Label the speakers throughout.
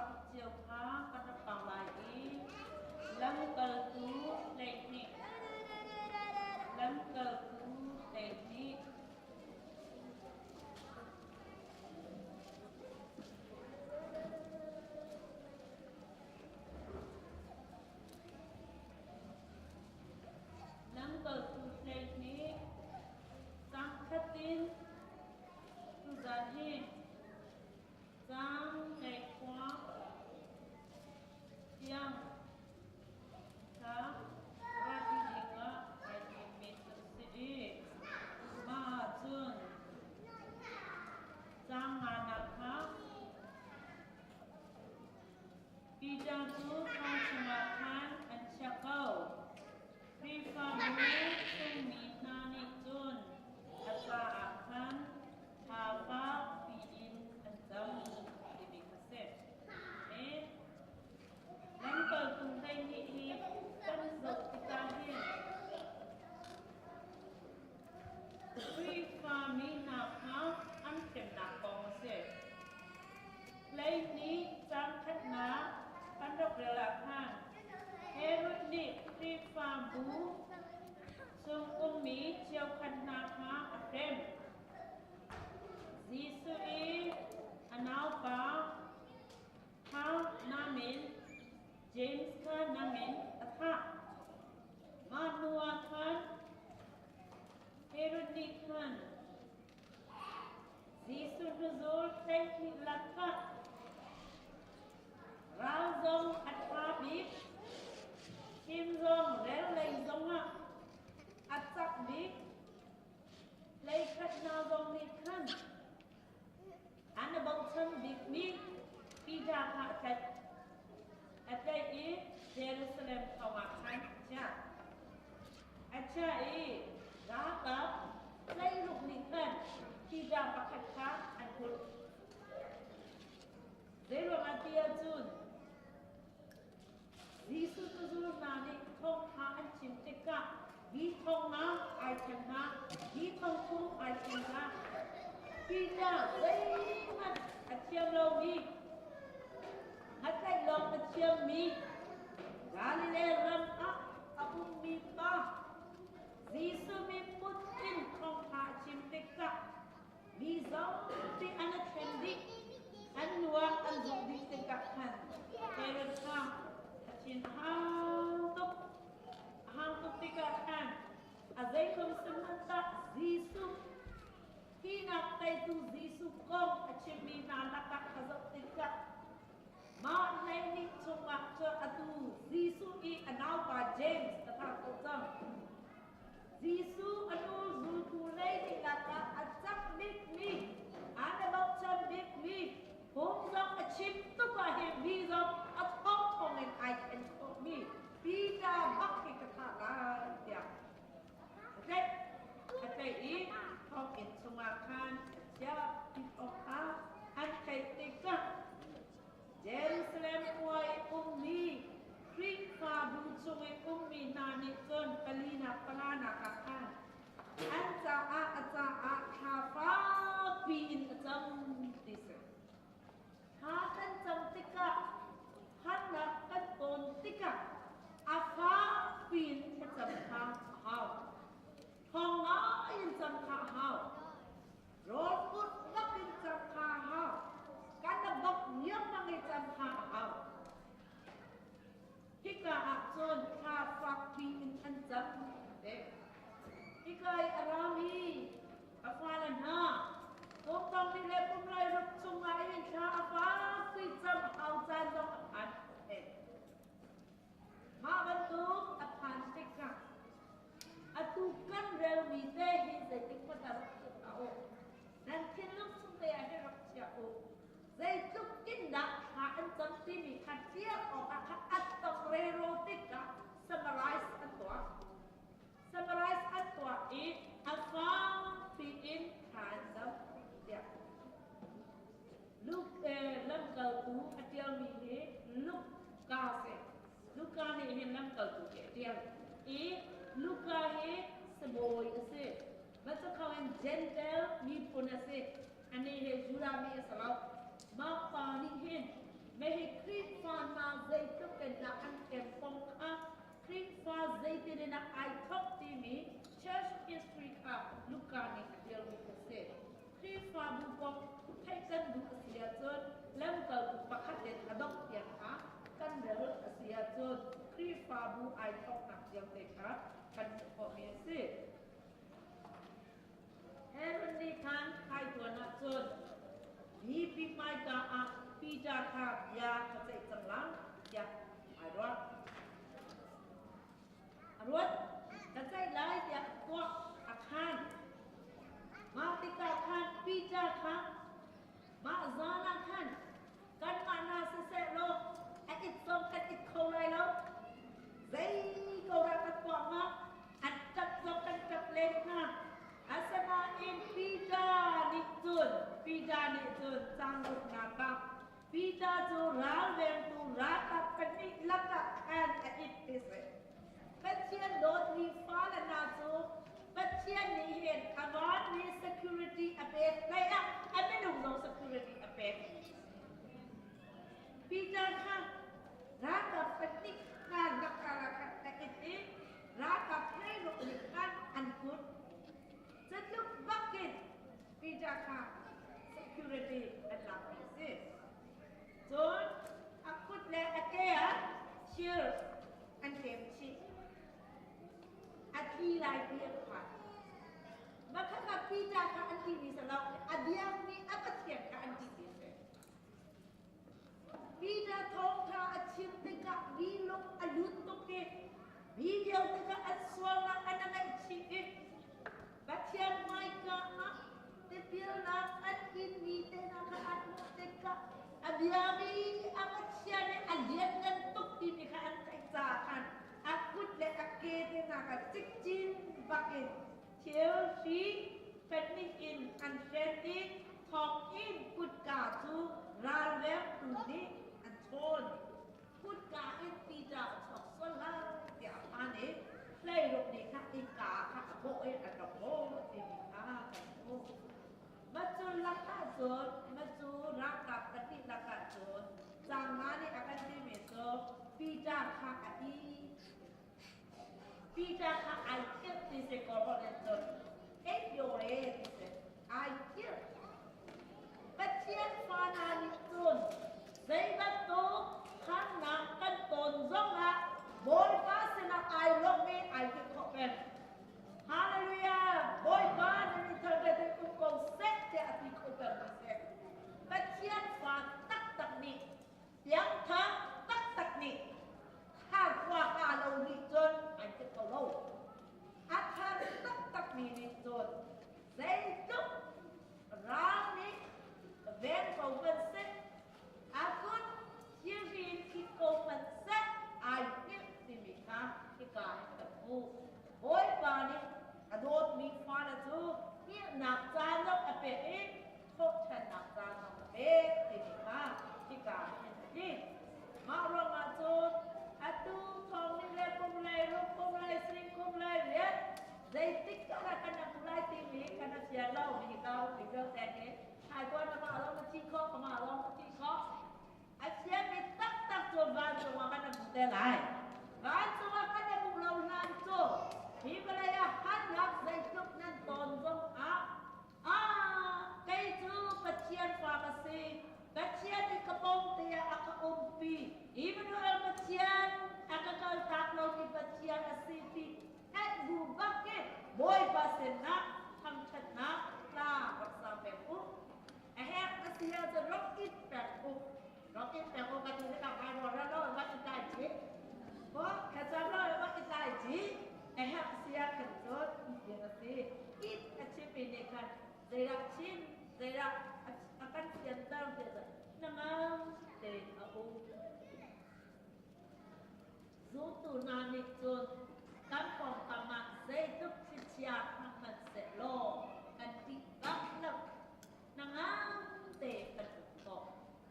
Speaker 1: Cauk cio kha kan rak pang lai i Lamkaltu 12, Lamkaltu 12. Lamkaltu 12 cang khat in tuzan hi Caang hleikua tiang kha rati dingah kai timmi cu a si i mah ahcun caang nganak kha Peter cu thong chungah khan an chiah ko. Khrihfabu chungmi hna nih cun a caah khan thla fakpi in an cam timi kha si. Lamkaltu 12 hi kan zoh tikah hin Khrihfami hna kha an hremnak kong a si. 12 caang khatnak kan rak rel ah khan Herod nih Khrihfabu chung ummi cheukhat hna kha a hrem. Jesuh i a naupa kha namin James kha namin a thah. Mah hnuah khan Herod nih khan Jesuh hnuzul 12 lakah ral zong a ṭha bik, him zong rel lei zongah a cak bik, Hleikhat hna zong nih khan an i bochan bikmi Peter kha a tlaih. A tlaih i Jerusalem thong ah khan a chiah. A chiah i ralkap hleiruk nih khan Peter pakhat kha an kulh. Zeiruangah ti ahcun Jesuh tuzul hna nih thawngṭha an chim tikah mi thong nga ai ṭhen hna, mi thong thum ai ṭhen hna. Peter zeihmanh a thiam lomi, ngatlaih lawng a thiammi, Galilee ram ah a ummi pa Jesuh min put in thawngṭha a chim tikah mi zapi an i thlen dih. An nu ah an zumh dih tikah khan Herod kha a thin a hang tuk. A hang tuk tikah khan a zeitlum sihmanh dah Jesuh thihnak teitu Jesuh kong a chimmi hna lakah ka zoh tikah mah 12 chungah cun atu Jesuh i a naupa James a thah ko cang. Jesuh a nu zultu lei dihlak ah a cak bikmi, an i bochan bikmi, phung zong a chim tuk ah hin mi zong a thongthong in ai thlen khawhmi Peter bak hi ka thah lai tiah a tlaih. A tlaih i thonginn chungah khan a chiah ti awkah an tlaih tikah Jerusalem khua i ummi Khrihfabu chung i ummi hna nih cun palinak panganak ah khan an caah a caah thla fakpi in a cam ti si. Thla kan cam tikah harnak kan tawn tikah a fakpi in thlacam kha a hau. Thawng ngai in cam kha a hau. Rawl put bak in cam kha a hau. Kan a bak niangmang i cam kha a hau. Hika ah cun thla fakpi in an cam te. Hika i a rami a fale hna Pawngpang nih le pumlai ruk chungah hin thla a fakpi cam a hau caan zong a phan te. Mah bantuk a phan tikah atu kan relmi te hi zeitik hmanh ah rak tuk a um. Nan thinlung chung te ah hin rak chia u. Zeitluk in dah thla an cam timi kha fiang awkah kha a tong rero tikah summarize an tuah. Summarize an tuah i a fang piin thla an cam tiah. Luke lamkaltu a ṭialmi hi Luka si. Luka nih hin lamkaltu hi a ṭial. I Luka hi sibawi a si. Bantuk in Gentile miphun a si. Anih hi Judah mi a si lo. Mah pa nih hin Mah hi Khrihfa hna zeitluk in dah an ṭem kong kha Khrihfa zeitin in dah ai thawk timi church history kha Luka nih a ṭialmi a si. Khrihfabu kong theih kan duh a si ahcun lamkaltu pakhat in a dongh tiang kha kan rel a si ahcun Khrihfabu ai thawknak vialte kha kan hmuh khawhmi a si. Herod nih khan ai tuan ahcun mipi hmaika ah Peter kha bia ka ceih cang lai tiah ai ruah. A ruat, ka ceih lai tiah tuah a khan. Mah tikah khan Peter kha mah zan ah khan kanmah hna siseh law a it zong kan it kho lai lo. Zei ko dah kan tuah hnga? An ṭap zong kan ṭap len hnga. Asinain Peter nih cun Peter nih cun changruknak ah Peter cu ralvengtu ralkap pahnih lakah khan a it ti si. Pathian dawtmi fale hna cu Pathian nih hin a vanmi security a pek hlei ah a minung zong security a pek. Peter kha ralkap pahnih hna lakah khan a it i ralkap hleiruk nih khan an kut. Catluk bakin Peter kha security an lakmi a si. Cun a kut le a ke ah thir an ṭem chih. A thi lai ti an phan. Makhakha Peter kha an timi si lo, a biakmi a Pathian kha an timi a si. Peter thawngṭha a chim tikah mi lung a lut tuk i mi vialte kha an sualnak an ngaihchih i Pathian hmaika ah tipilnak an inmi te hna kha an hmuh tikah a biami a Pathian i a lianngan tuk timi kha an theih caah khan a kut le a ke te hna kha cikcin bakin thil hri pahnih in an hren i thawnginn kutka cu ralvengtu nih an chawn. Kutka in Peter a chuak sual lai tiah a phan i hleiruk nih khan innka kha a bawh i an rak bawh timi kha kan hmuh. Macu lakah cun, macu ralkap pahnih lakah cun caang nga nih a kan timi cu Peter kha a i Peter kha ai khirh ti si kaw holh in cun ei yore ti si ai khirh. Pathian fa hna nih cun zei bantuk harnak kan ton zongah Bawipa sinah ai lawmh i ai hngilh khawh peng. Hallelujah! Bawipa nan i thar te um ko seh tiah a ti kho peng mi seh. Pathian fa taktak nih piangthar taktak nih tharkhua ha lo nih cun an ti kho lo. A thar taktakmi nih cun zeitluk ral nih ven ko hmanh seh, a kut thirhri in khit ko hmanh seh, ai hngilh timi kha hika in kan hmuh. Bawipa nih a dawtmi fale cu hngilhnak caan zong a pek i thawhṭhannak caan zong a pek timi kha hika hin a ti. Mah ruangah cun atu thawng nih le kum lei ruk kum lei sing kum lei riat zeitik dah kan hmu lai timi kan a fian lo mi kau ti vialte hi thaikuan amah lawng a thi khawh amah lawng a thi khawh a fianmi taktak cu vancung ah kan hmu te lai vancung ah kan hmuh lo hlan cu hi vawlei ah harnak zeitluk nan tawn zong ah Ah, kei cu Pathian fa ka si. Pathian i ka pom tiah a ka umpi. Immanuel Pathian a ka kaltak lomi Pathian a si ti theih bu bak in Bawipa sinah thangṭhatnak tla rak sa peng u. A herh a si ahcun rak it peng u. Rak it peng u ka ti tikah kai rual ra lo rak i tlai chih. Ko thlacam lo rak i tlai chih. A herh si ah khan cun ding a si. It a chimmi nih khan zeidah chim, zeidah a kan fianter ti cu hnangam tein a um. Zultu hna nih cun kan pawngkam ah zeitluk thlichia hmang hmanhsehlaw kan ṭih bak lo. Hnangam tein kan um khawh.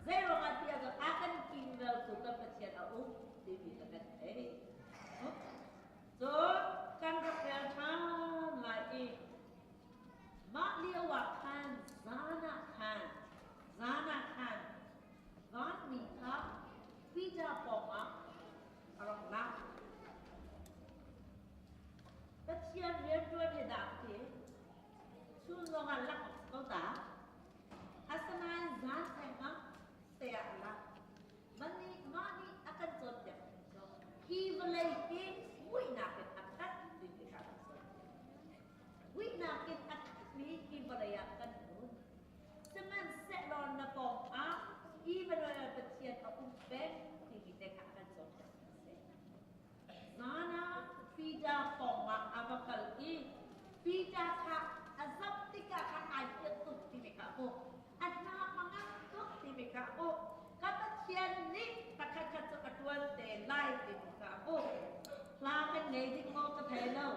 Speaker 1: Zeiruangah tiah cun a kan kingveltu kan Pathian a um timi kha kan theih. Cun kan rak rel ṭhan lai i mah lio ah khan zan ah khan. Peter pawngah a va kal i Peter kha a zoh tikah khan ai hliah tuk timi kha a hmuh. A hna a ngang tuk timi kha a hmuh. Ka Pathian nih pakhatkhat cu a ṭuan te lai timi kha a hmuh. Hla kan ngei ding maw ka thei lo.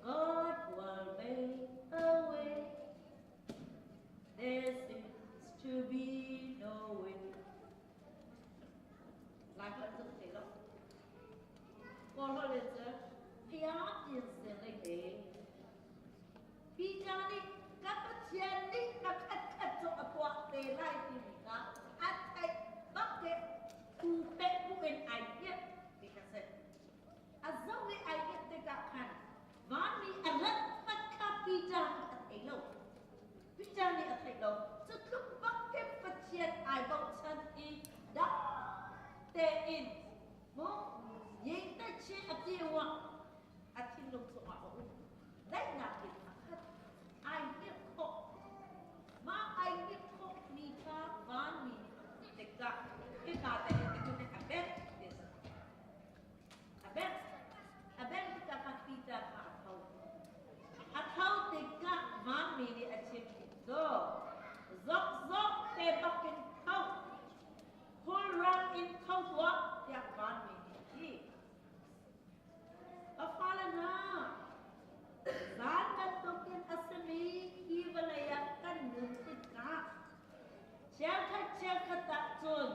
Speaker 1: God will make a way. There seems to be no way. Lai holh cu ka thei lo. Kawl holh in cu phiah tin sin lei he. Peter nih ka Pathian nih pakhatkhat cu a tuah te lai timi kha a theih bak te phu peh bu in ai piah ti kha si. A zoh i ai piah tikah khan vanmi a rat hmanh kha Peter nih a thei lo. Peter nih a theih lo. Cu tluk bak te Pathian ai bochan i dam tein mu ying te chi a piwa a thinlung chungah a um. Daihnak in a khat. Ai hngilh khawh. Mah ai hngilh khawh mi kha vanmi nih a hmuh tikah hika te hin tikun a bengh ti a si. A bengh. A bengh tikah khan Peter kha a tho. A tho tikah vanmi nih a chimmi cu zokzok te bakin tho. Khulrang in tho tuah tiah vanmi nih a ti. A fale hna, zan bantukin a simi hi vawlei ah kan nun tikah chiakhat chiakhat ah cun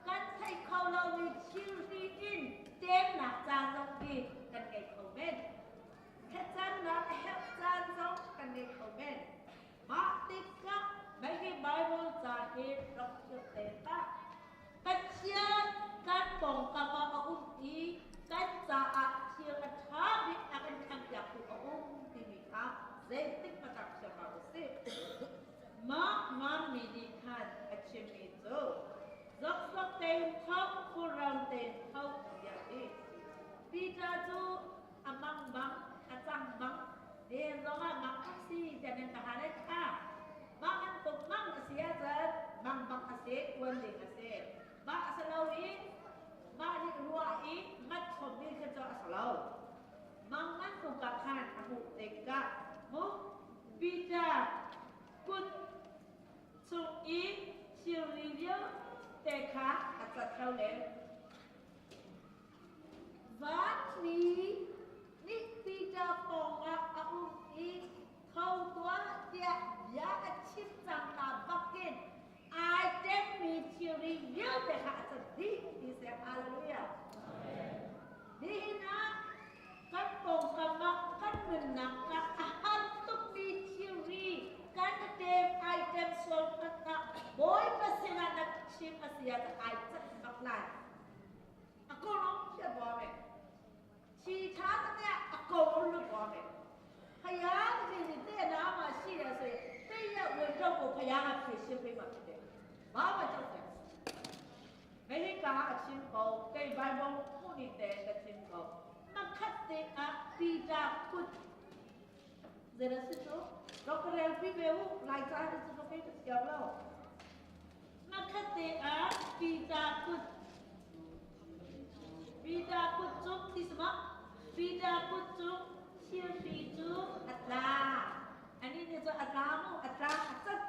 Speaker 1: kan theih kho lomi thilri in temnak caan zong hi kan ngei kho men. Thlacamnak a herh caan zong kan ngei kho men. Mah tikah mei hi Baibal ca hi rak thiam te hlah. Pathian kan pawngkam ah a um i kan caah thil a ṭha bik a kan khanpiaktu a um timi kha zeitik hmanh ah thiam hlah u sih. Mah nganmi nih khan a chimmi cu zoksok tein tho, khulrang tein tho tiah a ti. Peter cu a mang bang, a cang bang, den zongah mang a si tiah nan ka hal ai kha. Mang an tuk mang a si ahcun mang bak a si, uan ding a si. Mah a si lo i mah nih ruah i mat chom ding khi cu a si lo. Mang an tuk ah khan a hmuh tikah mu Peter kut chung i thilri vialte kha a cat lo len. Vanmi nih Peter pawngah a um i tho tuah tiah bia a chim cangka bakin ai temmi thilri vialte kha a cat dih ti seh. Hallelujah. Nihin ah kan pawngkam ah kan nunnak ah a har tukmi thilri kan tem ai tem sual hmanh ah Bawipa sinah na chim a si ah ai cat bak lai. A kong hi a bawm e. Thi tha te a ko lu bawm e. Phaya ti ni te na ma si ya se te ya wo chau ko phaya ha phi sim pe ma te. Ma ma chau te. Me hi ka a chim ko kei Bible mu ni te ka chim ko. Ma khat te a Peter kut zera si chu Dr. Rel pi ve u lai cha ni chu ke ka siam lo. Hmakhatte ah Peter kut Peter kut cu ti sama Peter kut cu thirhri cu a tla. Anih nih cu a tla mu a tla a cat.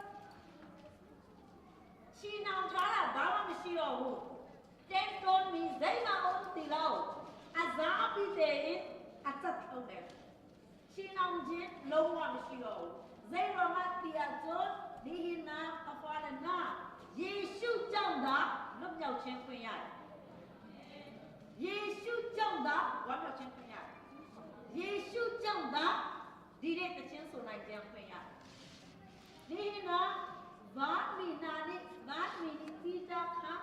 Speaker 1: Chinau ṭha la bama mi si lo hu. Ṭemṭawn mi zeihmah a um ti lo. A zapi tein a cat kho deuh. Chinau jin lo ma mi si lo. Zei ruangah ti ahcun nihin ah a fale hna Jesuh cang dah lungmyo chen khun yai. Jesuh cang dah wamyo chen khun yai. Jesuh cang dah dire ta chen so nai jiang khun yai. Nihin ah vanmi hna nih vanmi nih Peter kha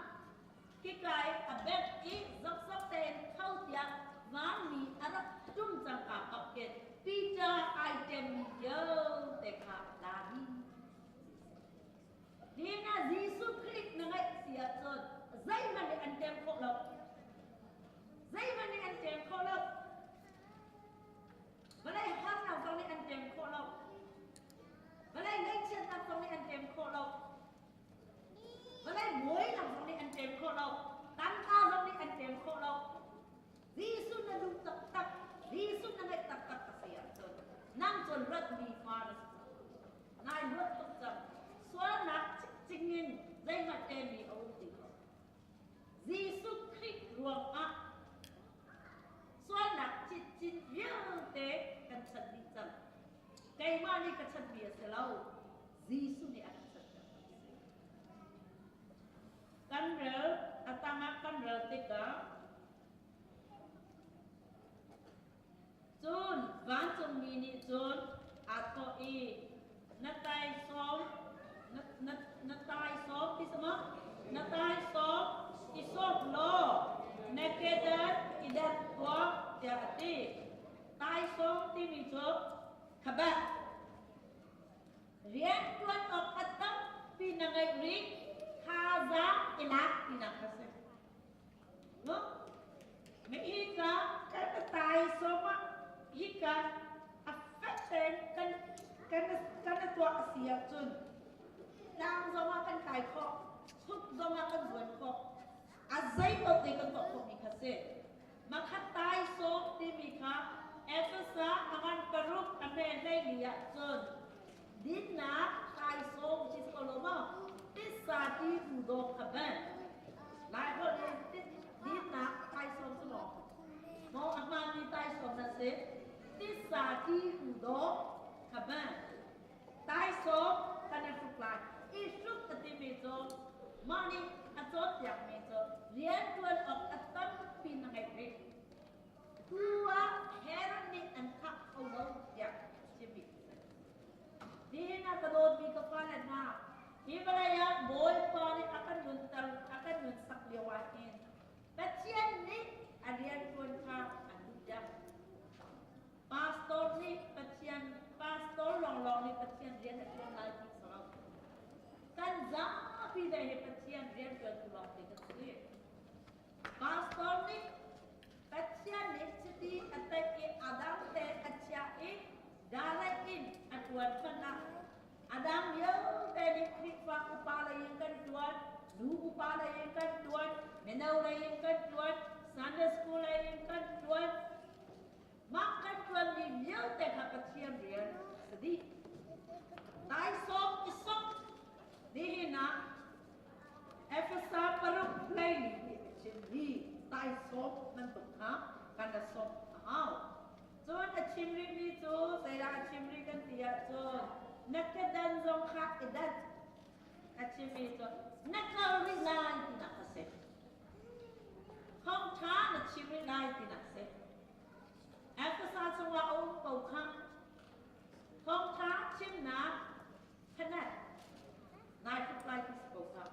Speaker 1: Hika i a bek i zokzok tein tho tiah vanmi a rak ṭum cangka bak khin Peter ai ṭemmi vialte kha a tla dih. Nihin ah Jesuh Khrih na ngeih si ahcun zeihmanh nih an ṭem khawh lo. Zeihmanh nih an ṭem khawh lo. Vawlei harnak zong nih an ṭem khawh lo. Vawlei ngaihchiatnak zong nih an ṭem ruangah sualnak citcin vialte kan chan dih cang. Keimah nih ka chanmi a si lo. Jesuh nih a kan chanter a si. Kan rel, a tangah kan rel tikah Cun vancungmi nih cun aa thawh i, Na taisawm, na, na, na taisawm ti si maw? Na taisawm i sawm law na kedan i dat tuah, tiah a ti. Taisawm timi cu khabat. Rianṭuan awk a tampi na ngeih rih, thazaang i lak tinak a si. Hika kan taisawm ah hika a fek tein kan kan kan i tuah a si ahcun tlang zongah kan kai khawh, chuk zongah kan zuan khawh. A zeipaoh te kan tuah khawhmi kha si. Makhat taisawm timi kha Efesa a ngan paruk a hme hleili ahcun dinnak taisawm ti si ko lo maw? Titsa ti tu dawk kha ben. Laiholh in dinnak taisawm si maw? Maw a hmaanmi taisawm na si. Titsa ti tu dawk kha ben. Taisawm kan i hruk lai. I hruk a timi cu mah nih a cawnpiakmi cu rianṭuan awk a tampi na ngeih rih. Tu ah Herod nih an thah kho lo tiah a chimmi a si. Nihin ah ka dawtmi ka fale hna, hi vawlei ah Bawipa nih a kan nunter, a kan nunsak lio ah hin Pathian nih a rianṭuan kha an duh deuh. Pastor nih Pathian, pastor lawnglawng nih Pathian rian a ṭuan lai ti si lo. Kan zapi le hi Pathian rianṭuantu lawngte kan si. Pastor nih Pathian nih chiti a tlaih i a dang te a chiah i direct in a ṭuan hmanh ah a dang vialte nih Khrihfa upa lei in kan ṭuan, nu upa lei in kan ṭuan, mino lei in kan ṭuan, Sunday school lei in kan ṭuan. Mah kan ṭuanmi vialte kha Pathian rian a si dih. Taisawm i sawk nihin ah Efesa paruk hlei nih a chimmi taisawm bantuk kha kan i sawmh a hau. Cun a chim rihmi cu zeidah a chim rih kan ti ahcun na kedan zong kha i danh. A chimmi cu na kal rih lai tinak a si. Thawngṭha na chim rih lai tinak a si. Efesa chungah a um ko kha. Thawngṭha chimnak Phanet nai tuk lai ti si ko kha.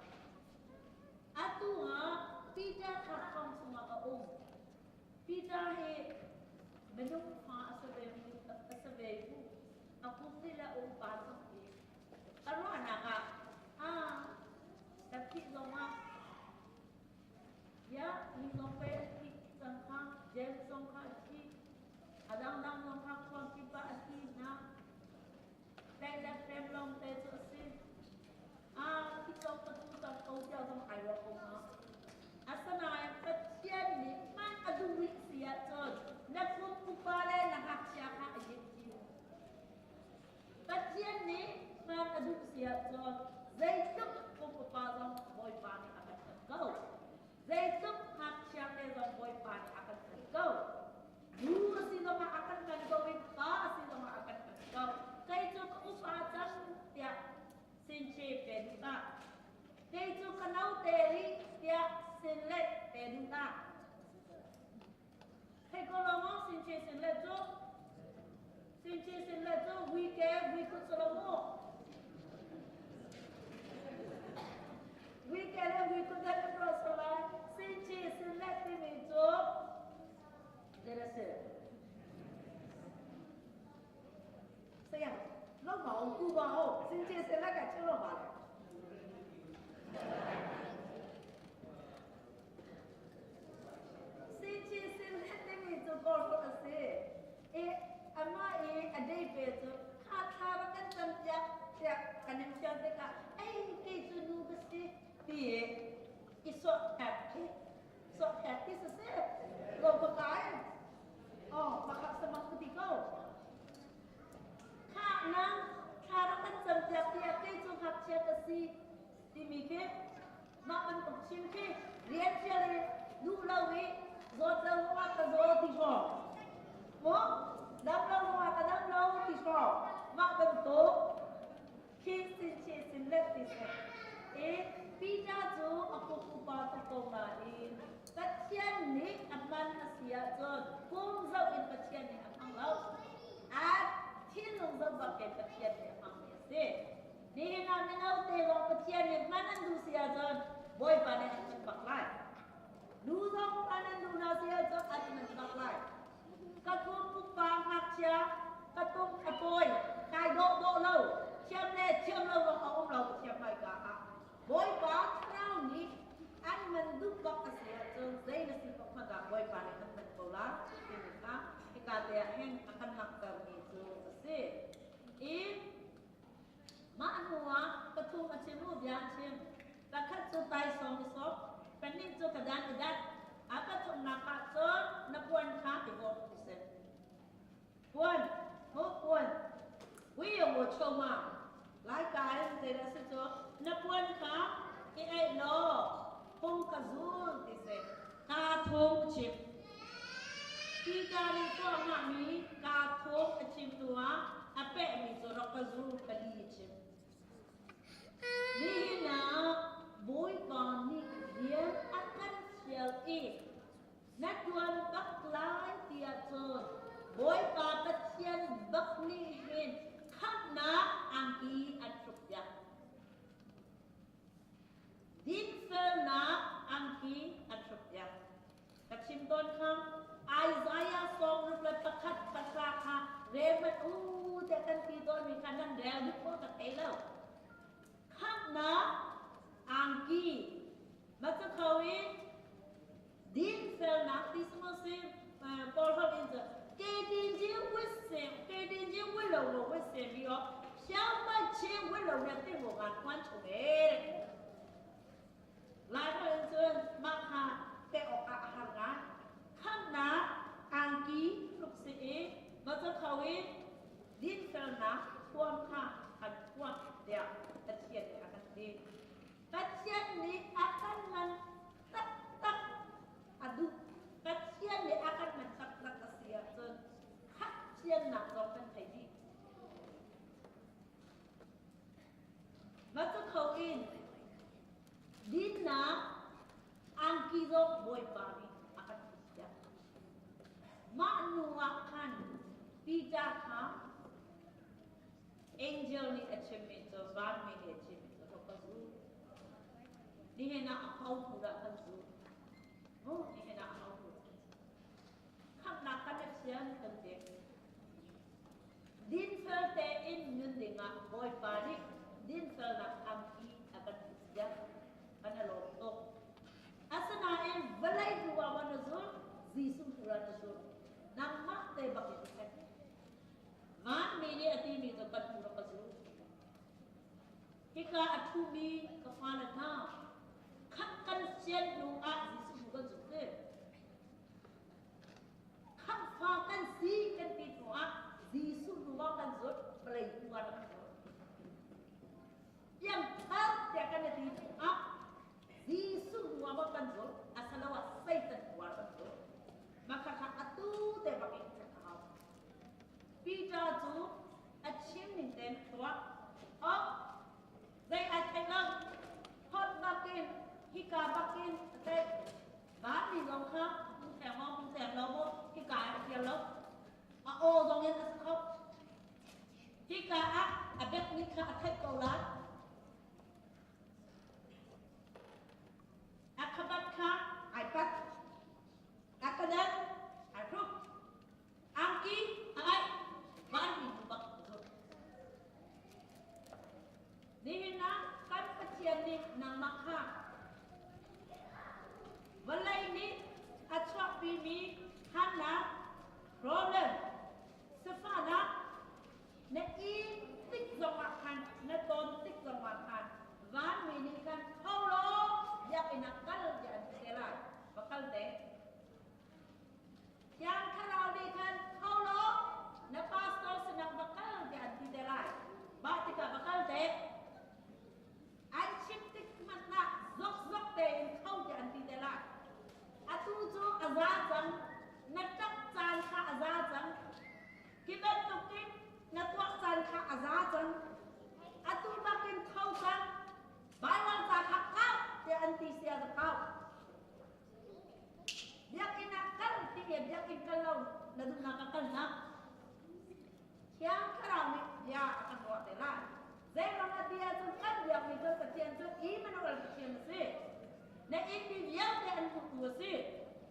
Speaker 1: Atu ah Peter kha thong chungah a um. Peter hi minung fa a si ve a si ve bu. A kum nih le a upa cang i a ruahnak ah ah ka thih zongah ya mi zong pei a thi cang kha James zong kha a thi a dangdang zong kha khuang kip ah a thi hna. Tlaih le hrem lawngte cu a si. Ah, thi cawk ka tu cang ko tiah zong ai ruah ko hnga. Asinain Pathian nih hman a duh rih si ahcun na kum upa le na ngakchia kha a yit ti. Pathian nih hman a duh si ahcun zeitluk kum upa zong Bawipa nih a kan hman ko. Zeitluk ngakchia te zong Bawipa nih a kan hman ko. Nu a si zongah a kan hman ko i pa a si zongah a kan hman ko. Kei cu ka upa cang tiah sinche pe duh hlah. Kei cu ka note rih tiah sinlet pe duh hlah. Thei ko lo maw sinche sinlet cu? Sinche sinlet cu vui ke vui kut si lo mu. Vui ke le vui kut dan an ruah sual lai. Sinche sinlet timi cu zei a si? Sayang, lo mau ku ba ho, sinche sinlet ka chim lo ma le. Sinchi sinlet timi cu kawlholh a si. I amah i a dei pe cu kha thla rak kan cam piak tiah kan in fial tikah ei kei cu nu ka si ti i i sawh hek khi sawh hek khi siseh lo ka kai oh pakhat samang ka ti ko kha nang thla rak kan cam piak tiah kei cu ngakchia ka si timi khi mah bantuk chim khi rian fial i Duh lo i zawt lo zongah ka zaw ti hrawng. Maw dam lo zongah ka dam lo ti hrawng. Mah bantuk khin sin chih sin let ti si. I Peter cu a kum upa tuk ko nain Pathian nih a hman a si ahcun kum zoh in Pathian nih a hmang lo. A thinlung zoh bak in Pathian nih a hmangmi a si. Nihin ah mino te zong Pathian nih hman an duh si ahcun Bawipa nih an hman bak lai. Nu zong hman an duh hna si ahcun an hman bak lai. Ka kum upa ngakchia, ka tum a tawi, kai dawh dawh lo, thiam le thiam lo zong a um lo Pathian hmaika ah. Bawipa thlarau nih an man duh bak a si ahcun zei na si paoh hmanh ah Bawipa nih an man ko lai timi kha hika te ah hin a kan langhtermi cu a si. I Mah hnuah pathum a chim u bia a chim. Pakhat cu taisawm i sawm, pahnih cu ka dan i dat. A pathumnak ah cun na puan kha i bawmh ti si. Puan, mu puan. Hui wo choma. Lai ka in zeidah si cu na puan kha i eih law phung ka zul ti si. Kaa thawng a chim. Peter nih tuah hngahmi kaa thawng a chim hnuah a pehmi cu rak ka zul pali a chim. Nihin ah Bawipa nih rian a kan fial i na ṭuan bak lai tiah cun Bawipa Pathian bak nih hin khamhnak angki an hrukpiak. Dinfelnak angki an hrukpiak. Ka chim tawn kha Isaiah 61 pahra kha rel hmanh u tiah kan ti tawnmi kha nan rel duh maw ka thei lo. Khamhnak angki ma cu kho i dinfelnak ti sung si Paul holh in cu 给定金为神，给定金为了我为神的哦，小麦钱为了我对我啊关注的。 Lai holh in cun mah kha pek awkah a har ngai. Khamhnak angki hruk si i va ca kho i dinfelnak thuam kha kan thuamh tiah Pathian nih a kan ti. Pathian nih a kan man taktak a duh. Pathian nih a kan man taktak a si ahcun khamhciannak zong kan thei dih. Va cu kho in dinnak angki zong Bawipa nih a kan phusiak. Mah nu ah khan Peter kha angel nih a chimmi cu vanmi nih a chimmi cu ka zul. Nihin ah a ho hnu dah kan zul? Oh, nihin ah a ho hnu dah kan zul? Khamhnak kan i fian kan ti. Dinfel tein nun dingah Bawipa nih dinfelnak angki a kan phusiak. Kan i lawm tuk. Asinain vawlei hnu ah maw na zulh, Jesuh hnu ah na zulh. Nangmah te bak in check. Vanmi nih a timi cu kan hnu rak ka zul. Hika a ṭhumi ka fale hna, khat kan sian hnu ah Jesuh hnu kan zul te. Khamhfa kan si kan ti hnu ah Jesuh hnu ah kan zulh, vawlei hnu ah kan zulh. Piangthar tiah kan i ti hnu ah Jesuh hnu ah kan zulh, asaloah Satan hnu ah kan zulh. Mah khakha atu te bak in check a hau. Peter cu a chim ning tein a tuah. Oh, zei ai theih lo. Hot bakin, hika bakin a theih. Vanmi zong kha hung theng maw, hung theng lo maw, hika ah a thial lo. A aw zong in a si kho. Hika ah a bekmi kha a theih ko lai. A khabat kha ai pat. A kadan ai hruk. Angki a aih. Vanmi nu bak a zulh. Nihin ah kan Pathian nih nangmah kha vawlei nih a chuahpimi harnak, problem, sifahnak na in tik zongah khan na ton tik zongah khan vanmi nih khan tho law biakinn ah kal tiah an ti te lai. Va kal te. Thiang Thlarau nih khan tho law na pastor sinah va kal tiah an ti te lai. Mah tikah va kal te. An chim tik hmanh ah zokzok tein tho tiah an ti te lai. A duhnak a kal hna. Thiang Thlarau nih bia a kan ruah te lai. Zeiruang ah ti ahcun kan biakmi kan Pathian cu Emmanuel Pathian a si. Na innmi vialte an hmutu a si.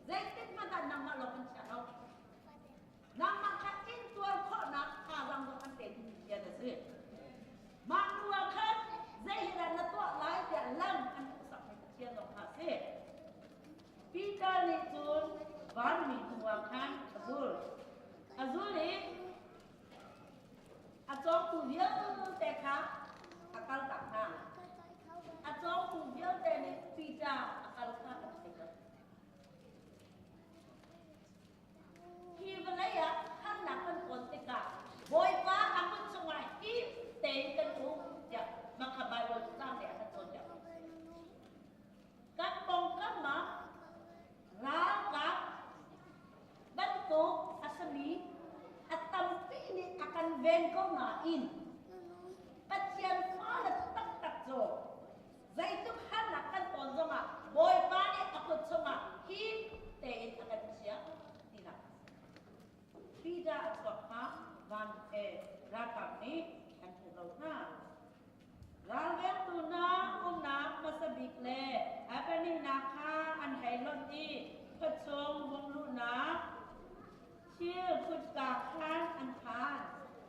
Speaker 1: Zeitik hmanh ah nangmah lawng an chia lo. Nangmah kha intuar khawhnak thazaang zong an petu Pathian a si. Mah hnu ah khan zei hi dah na tuah lai tiah lam an hmuhsakmi Pathian zong kha a si. Peter nih cun vanmi hnuah khan a zul. A zul i a cawngtu vialte kha a kaltak hna. A cawngtu vialte nih Peter a kal kha an thei lo. Hi vawlei ah harnak kan ton tikah Bawipa a kut chungah him tein kan um tiah mah kha Baibal caang nih a kan cawnpiak. Kan pawngkam ah ralkap bantuk a simi a tampi nih a kan ven ko nain Pathian fale taktak cu zeitluk harnak kan ton zongah Bawipa nih a kut chungah him tein a kan chiah tinak a si. Peter a chuak kha van he ralkap nih an hmu lo hna. Ralvengtu hna umnak hmasa bik le a pahnihnak kha an hei lonh i khuachung vung luhnak thil kutka khan an phan.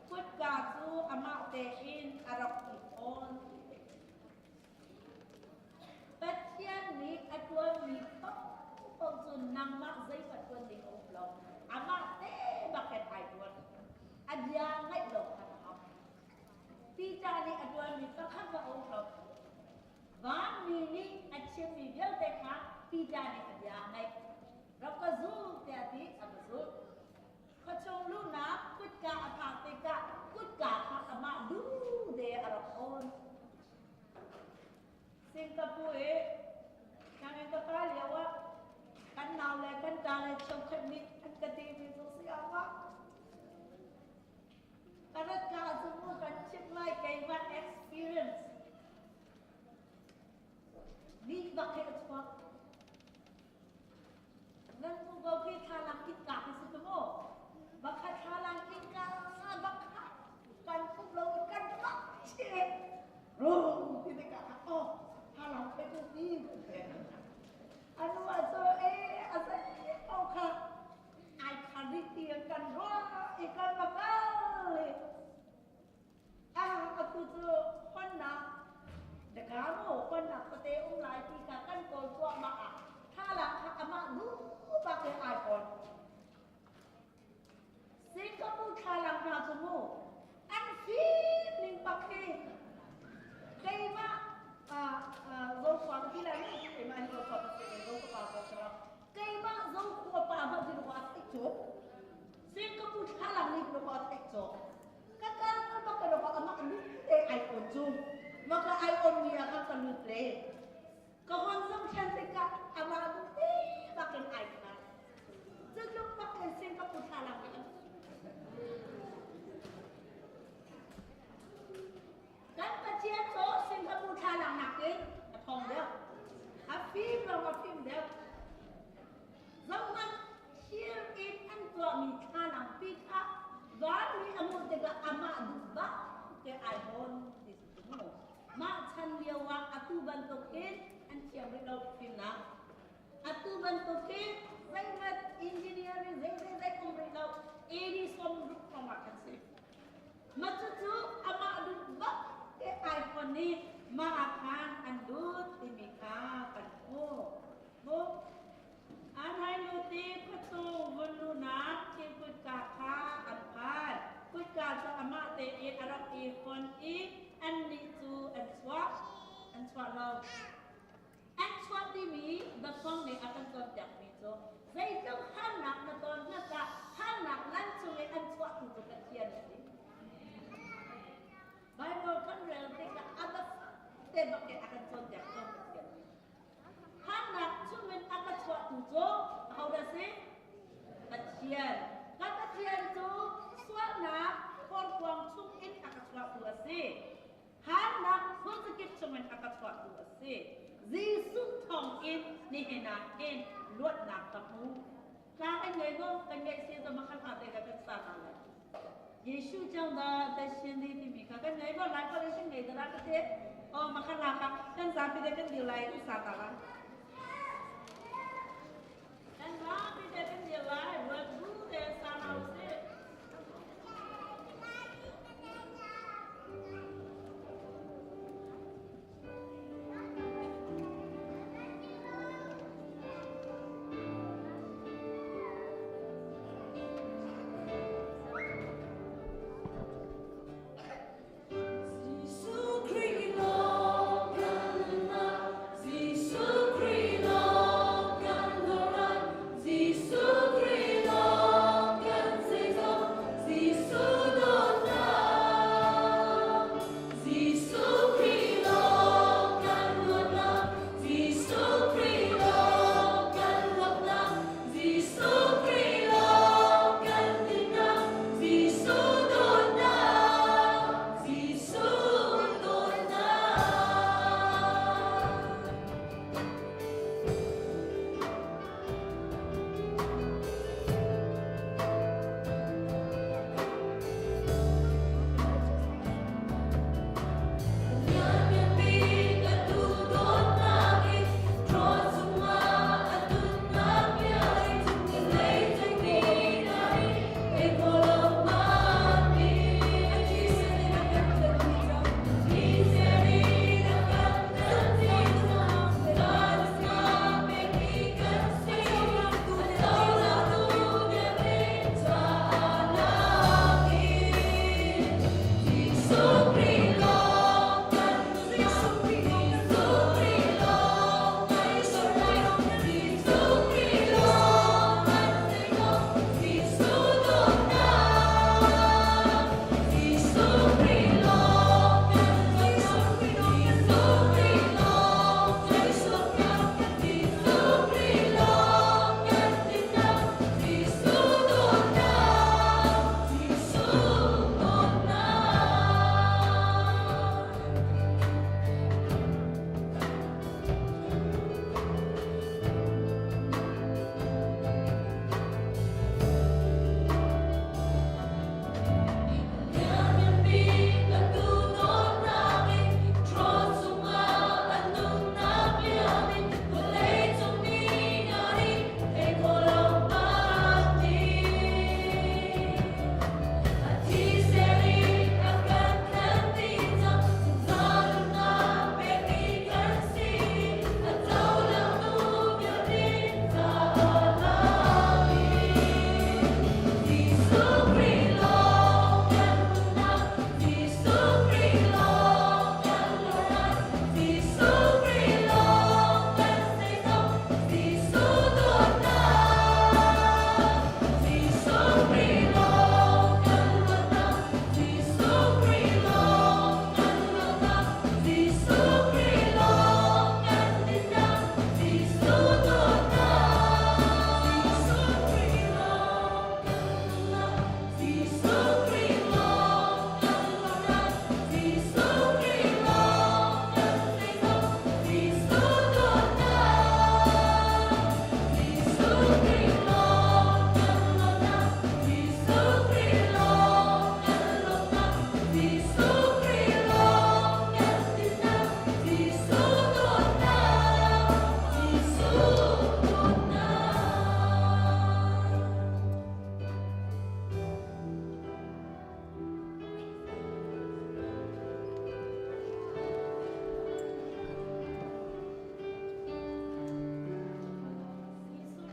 Speaker 1: Kutka cu amah tein a rak i thawn. Pathian nih a ṭuanmi paohpaoh cu nangmah zeihmanh ṭuan ding a um lo. Amah te bakin ai ṭuan. A bia ngaih lo kha na hau. Peter nih a ṭuanmi pakhat va um lo. Vanmi nih a chimmi vialte kha Peter nih a bia a ngaih. Rak ka zul tiah a ti, a va zulh. Khuachung luhnak kutka a phak tikah kutka kha amah dude a rak awn. Singapore i sianginn ka kai lio ah kan nau le kan ṭa le cheukhat nih an ka timi cu si ah ka rat ka cu mu kan chimh lai keimah experience nih bak he a chuak. Nan mu ko khi thlalang innka khi si tu mu. Bakha thlalang innka bakha kan tuk lo kan bak che. Rung ti tikah oh thlalang pe tu ti. Anu a so e a sa o kha ai khari ti kan ro i kan bakal. Atu cu honnak daka mu honnak tete um lai ti kha kan kawl cuahmah ah thlalak kha amah duh bak in ai kawl. Singapore thlalang hna cu mu an fim ning bak hi keimah zokhua ka ti lai mu keimah hi zokhua ka si zokhua pa ka si keimah zokhua pa hmanh hi rua theih cu Singapore thlalang nih rua theih cu Ka kal bak ka ro amah lu te ai on cu maka ai on mi ah khan ka lut le ka hon zong thlen tikah amah lu te bakin ai kha cu tluk bakin Singapore thlalang nih kan Pathian cu Singapore thlalang nakin a thawng deuh a fim lo a fim deuh Zohhmanh, thir in an tuahmi thlalang pi kha vanmi a hmuh tikah amah duh bak te ai hawn ti si cu mu. Mah chan lio ah atu bantuk hin an thiam rih lo fimnak. Atu bantuk hin zeihmanh engineering zei zei zei um rih lo AD 60 hrawng ah khan si. Mah cucu amah duh bak te ai hawn i mah ah khan an lut timi kha kan hmuh. Mu. An hai lut i khuachung vun luhnak thil kutka kha an phan. Kutka cu amah tein a rak i hon i annih cu an chuak. An chuah lo. An chuah timi biafang nih a kan cawnpiakmi cu zeitluk harnak na ton hmasa harnak lan chung i an chuahtu cu Pathian a si. Baibal kan rel tikah a biafang te bak in a kan cawnpiak tawn Pathian nih. Harnak chungin a ka chuahtu cu ahodah si? Pathian. Ka Pathian cu sualnak horkuang chungin a ka chuahtu a si. Harnak phunzakip chungin a ka chuahtu a si. Jesuh thawngin nihin ah hin luatnak ka hmu. Hla kan ngei maw? Kan ngeih si zong kha hla te kha kan sa hna lai. Jesuh cang da ta sin di timi kha kan ngei maw? Lai pa le sin ngei dara ka te. Oh makha hla kha kan zapi te kan dir lai kan sa ta lai. Kan zapi te kan dir lai. Ruat bu te sa hna usih. Jesuh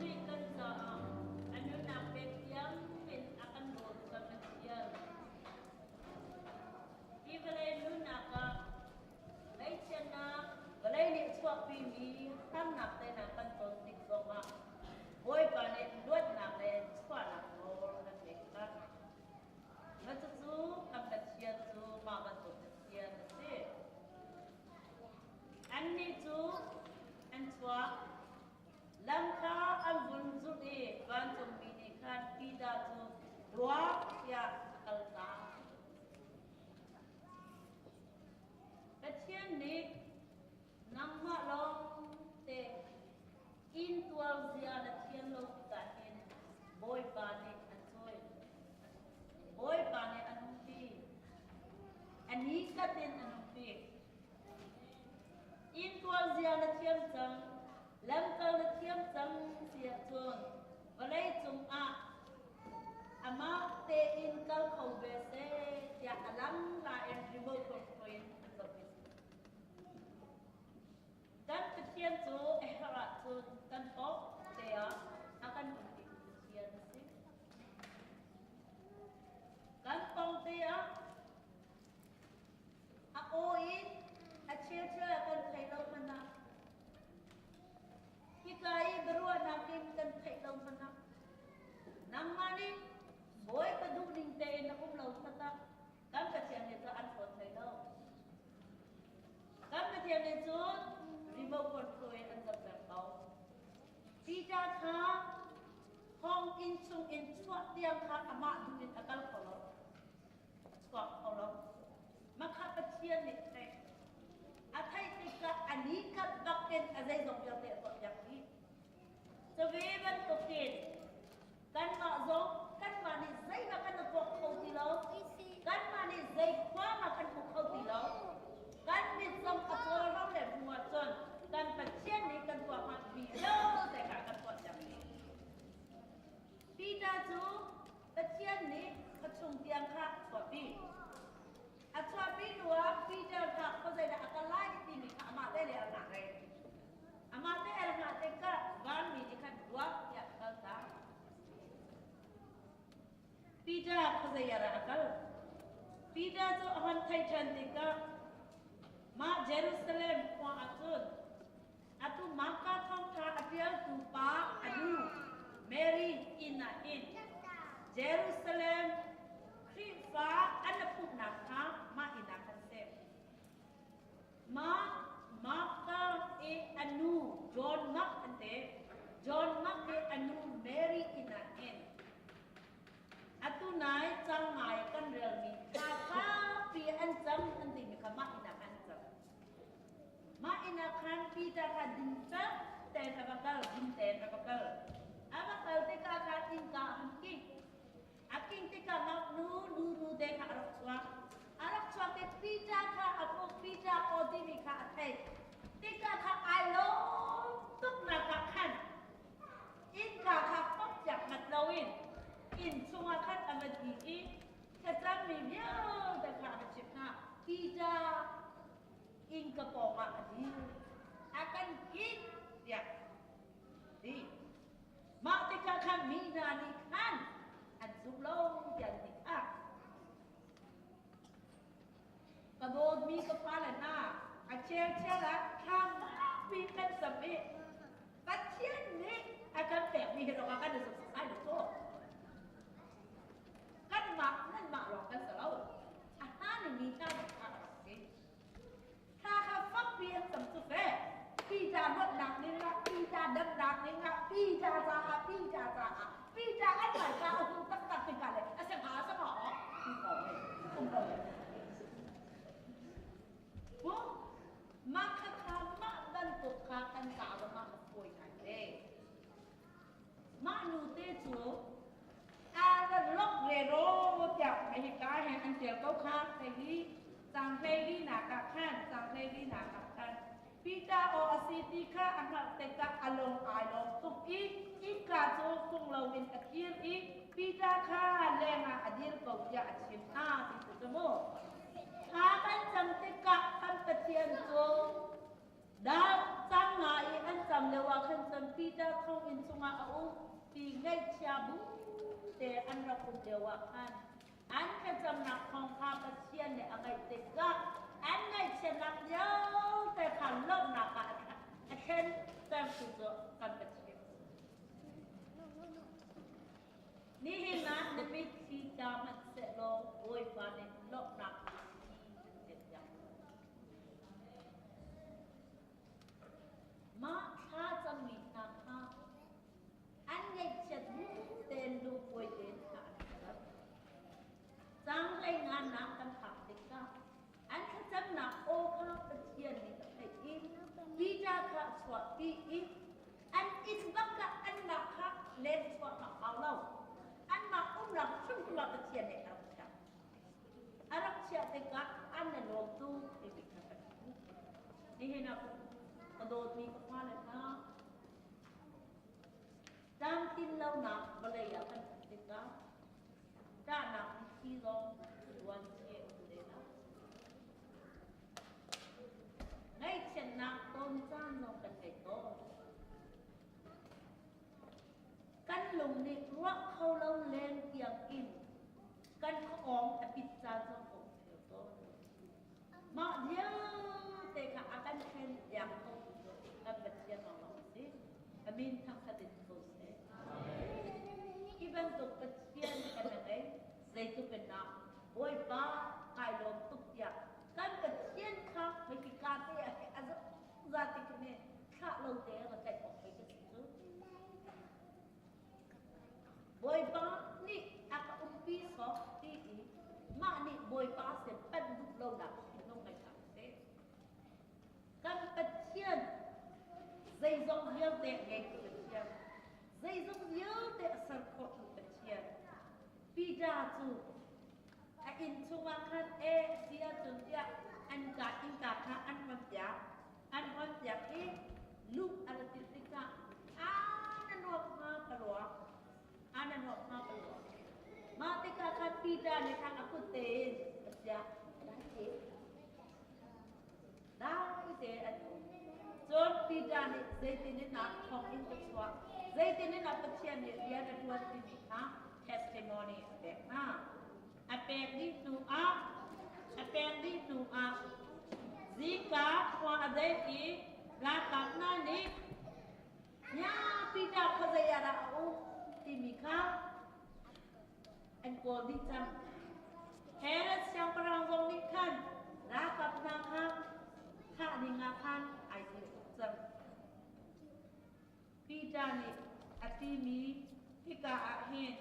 Speaker 1: nih kan caah a nunnak pek tiangin a kan dawt kan Pathian. Hi vawlei nunnak ah ngaihchiatnak vawlei nih chuahpimi harnak tehna kan ton tik zongah Bawipa nih luatnak le chuahnak nawl kan pek hna. Na cucu kan Pathian cu mah bantuk Pathian a si. Annih cu an chuak. Lam kha an vun zulh i vancungmi nih khan Peter cu ruak tiah a kaltak. Pathian nih nangmah lawng te intuar zia na thiam lo tikah hin A ni kat in an umpi. Inntual zia na thiam cang, lamkal na thiam cang ti ahcun vawlei cungah amah tein kal kho ve seh tiah a lang la in remote control in an zoh mi si. Kan Pathian cu a herh ahcun kan pawng te ah a kan umpi Pathian a si. Kan pawng te ah a aw in a cheucheu ah kan thei lo hmanh ah hika i biaruahnak in kan theih lo hmanh ah nangmah nih Bawipa duhning tein na um lo hmanh ah kan Pathian nih cun an hlawt hlei lo. Kan Pathian nih cun remote control in an zoh peng ko. Peter kha thonginn chung in chuah tiang kha amah duh in a kal kho lo. Chuak kho lo. Makha Pathian nih theih. A theih tikah a ni kat bak in a zeizong vialte a tuah piak dih. Cu ve bantukin kanmah zong kanmah nih zeihmah kan tuah kho ti lo. Kanmah nih zei khua hmah kan hmu kho ti lo. Kan mit zong a cawl ro le hnu ahcun kan Pathian nih kan tuah hngami vialte kha kan tuah piak dih. Peter cu Pathian nih khuachung tiang kha a chuahpi. A chuahpi hnuah Peter kha khuazeidah a kal lai timi kha amah te le a hngah reng. Amah te a hngah tikah vanmi nih khan ruak tiah a kaltak. Peter khuazei ah dah a kal? Peter cu a hon theih ṭhan tikah mah Jerusalem khua ah cun atu Marka thawngṭha a ṭialtu pa a nu Mary inn ah hin Jerusalem Khrihfa an a pumhnak kha mah inn ah khan seh. Mah Marka i a nu John Mark an ti. John Mark i a nu Mary inn ah hin atu nai cang ngai kan relmi thla fakpi an cam an timi kha mah inn ah khan an cam. Mah inn ah khan Peter kha dingfel tein a va kal, ding tein a va kal. A va kal tikah khan innka a hun kingh. A kingh tikah ngaknu nunu te kha a rak chuak. A rak chuak i Peter kha a hmuh, Peter aw timi kha a theih. Tikah kha ai lawm tuknak ah khan innka kha pok piak ngat loin inn chungah khan a va di i thlacammi vialte kha a va chimh hna. Peter innka pawngah a dir. A kan kik tiah ti. Mah tikah khan mi hna nih khan an zum lo tiah an ti kha. Ka dawtmi ka fale hna, a chel ah thla pi kan sam i Pathian nih a kan pekmi hi lawngah kan i zum sai lo cu. Kanmah nanmah lawng kan si lo. A hmaan mi hna zong kha a rak si. Thla kha fakpi an cam cu fe. Peter luatnak ning ah, Peter damnak ning ah, Peter caah, Peter caah, Peter an hmaika a hung taktak tikah le a si hnga a si hnga aw? Um ko um ko Mu mah kha kha mah bantuk kha kan ca zongah a fawi ngai te. Mah nu te cu a lok re ro tiah hei ka he an tial ko kha hei cang hlei li nak ah khan cang hlei li nak ah khan Peter aw a si ti kha a hngalh tikah a lung ai lawm tuk i innka cu fung loin a kir i Peter kha lengah a dir ko tiah a chim hna ti cu cu mu. Thla kan cam tikah kan Pathian cu Dar cang nga i an cam lio ah khan cun Peter thonginn chungah a um ti ngaihchia bu te an rak um lio ah khan an thlacamnak thawng kha Pathian nih a ngaih tikah an ngaihchiatnak vialte kha lawmhnak ah a thlen tertu cu kan Pathian. Nihin ah na mitthli tla hmanh sehlaw Bawipa nih lawmhnak mitthli an piak. Mah thla cammi hna kha an ngaihchiat bu tein lungkuai tein thla an cam. Cang hlei ngannak kan phak tikah an thlacamnak aw kha Pathian nih a theih i Peter kha a chuahpi i an inn bak ah anmah kha len chuah a hau lo. Anmah umnak hrimhrim ah Pathian nih a rak chiah. A rak chiah tikah an lawm tuk timi kha kan hmuh. Nihin ah ka dawtmi ka fale hna, tlamtlin lonak vawlei ah kan um tikah ṭahnak mitthli zong luan cheh um te la. Ngaihchiatnak ton caan zong kan ngei tawn. Kan lung nih ruah kho lo leng tiang in kan khuaawng a pit caan zong a um theo tawn. Mah vialte kha a kan thlen piak kho tu cu kan Pathian lawnglawng a si. A min thangṭhat in ko seh. Hi bantuk Pathian kan ngei, zeitluk in dah Bawipa kai lawm tuk tiah kan Pathian kha hika te ah a zungzal ti khi thlah lo te ra tlaih awk pei ka si cu. Bawipa nih a ka umpi sawk ti i mah nih Bawipa sin panh duh lonak thinlung ngei hlah seh. Kan Pathian zeizong vialte ngeitu Pathian, zeizong vialte a ser khawhtu Pathian, Peter cu a inn chungah khan e a si ahcun tiah an ka innka kha an hawnpiak. An hawnpiak i luh a ra ti tikah a na nuak hnga ka ruak. A na nuak hnga ka ruak. Mah tikah khan Peter nih khan a kut tein a chiah. Dai te. Dai te an um. Cun Peter nih zeitin in ah thong in ka chuah, zeitin in ah Pathian nih rian a ṭuan timi kha testimony a pek hna. A pek dih hnu ah a pek dih hnu ah zingka khua a dei i ralkap hna nih nya Peter khuazei ah dah a um timi kha an kawl dih cang. Herod siangpahrang zong nih khan ralkap hna kha thah ding ah khan ai tim tuk cang. Peter nih a timi hika ah hin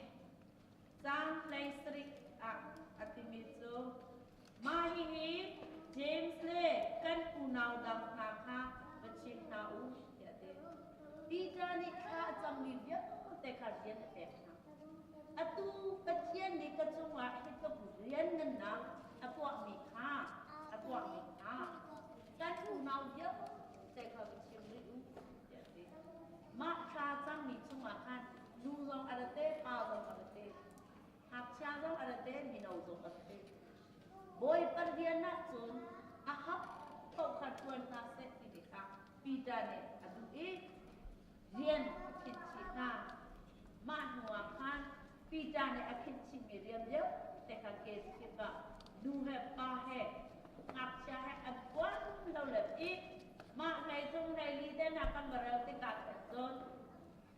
Speaker 1: caang 17 ah a timi cu mah hihi James le kan unau dang hna kha va chim hna u tiah a ti. Peter nih thla a cammi vialte kha rian a pek hna. Atu Pathian nih ka cungah hi tluk rianngannak a tuahmi kha a tuahmi kha kan unau vialte kha va chim rih u tiah a ti. Mah thla cangmi chungah khan nu zong a ra te, pa zong a ra te, ngakchia zong a ra te, mino zong a ra te. Bawipa rian ah cun a hap paoh kha ṭuan hna seh timi kha Peter nih a duh i rian a khinh chih hna. Mah hnuah khan Peter nih a khinh chihmi rian vialte kha ke ah nu he pa he ngakchia he an ṭuan lo le i mah hlei thum hlei li te hna kan va rel tikah khan cun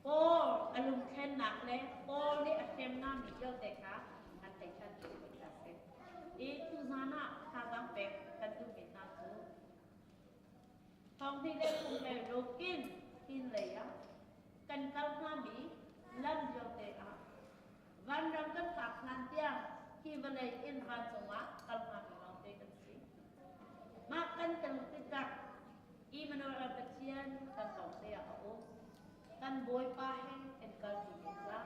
Speaker 1: Paul a lungthlennak le Paul nih a hremnami vialte kha an thei ṭhan ti a si. I tuzan ah thazaang pek kan duhmi hna cu thong hnih le thum le ruk in hin lei ah kan kal hngami lam vialte ah vanram kan phak hlan tiang hi vawlei in vancung ah kal hngami lawngte kan si. Mah kan kal tikah Immanuel Pathian kan lawngte ah a um. Kan Bawipa he kan kal ti zungzal.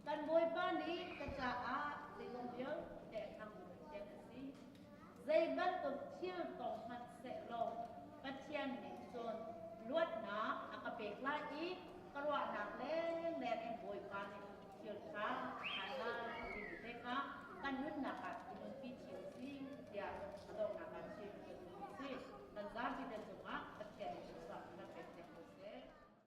Speaker 1: Kan Bawipa nih ka caah zeizong vialte a thangmi Pathian a si. Zei bantuk thil tong hmanh sehlaw Pathian nih cun luatnak a ka pek lai i ka ruahnak lenglen in Bawipa nih